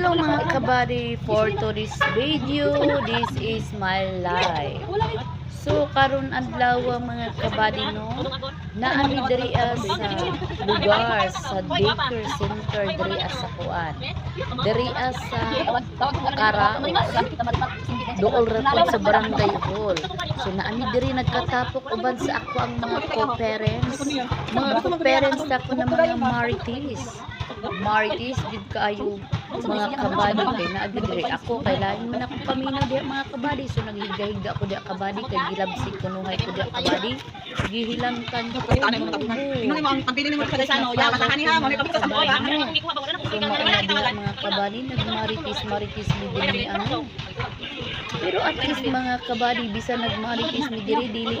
Hello, mga kabady, for today's video, this is my life. So karon adlaw, mga kabady, no, naa mi diri sa lugar sa daycare center diri sa kuan. Diri sa Karaos. Dool ra pod sa barangay hall. So naa mi diri nagkatapok uban sa ako ang mga co-parents. Mga co-parents ako na mga marites. Marites gid kaayo, mga kabady, kay naa gid diri ako kay lain man ako paminaw diha, mga kabady. So naghiga-higa ako diha, kabady, kay gilabsik kunuhay ko diha, kabady, gihilantan ko. Tingnan mo ang pagbili nimo sa Gaisano, ya basahan niya, mo may pabili sa sampo ya. So mao na diha, mga kabady, nagmarites marites mi diri ano, pero at least, mga kabady, bisan nagmarites mi diri, dili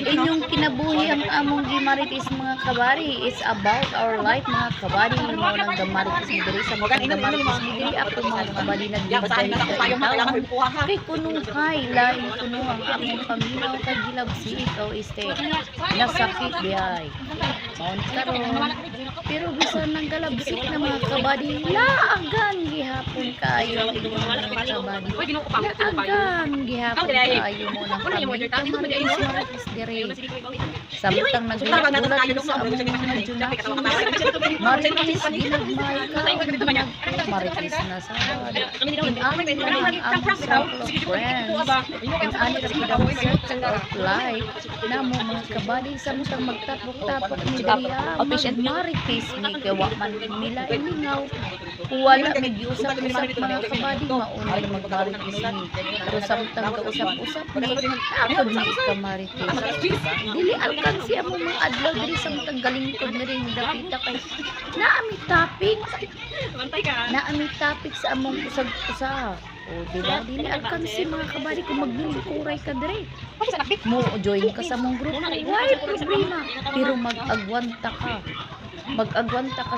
inyong kinabuhi ang among gimarites, mga kabady. It's about our life, mga kabady. Mao nang gamarites mi diri. Sa mga gamarites mi diri ako, mga kabady, naghiga-higa kay kunuhay lain kuno ang among paminaw kay gilabsi ikaw este nasakit diay mao ni karon. Pero bisan nang galabsik na, mga kabady, laagan gihapon kaayo ang inyong mga kabady, laagan gihapon kaayo mo nang kami kamarites marites diri samtang naggulat sa among mga junakis marites ginagmay ka marites na sa in-ani man ang among circle of friends, in-ani ra gid ang circle of life namo, mga kabady. Samtang magtapok-tapok mi diri, magmarites mi kay wa man nila ilingaw, wala mi giusap-usap, mga kabady. Mauna ra magmarites mi, pero samtang kausap-usap mi ako mi ikamarites, diba? Dili alkansi among mga adlaw diri samtang galingkod mi rin dapita kay naa mi topic, naa mi topic sa among usag-usa. O, di ba? Dili alkansi, mga kabady, kung maglingkuray ka dire. Mo join ka sa among grupo. Why problema? Pero mag-agwanta ka. Mag-agwanta ka.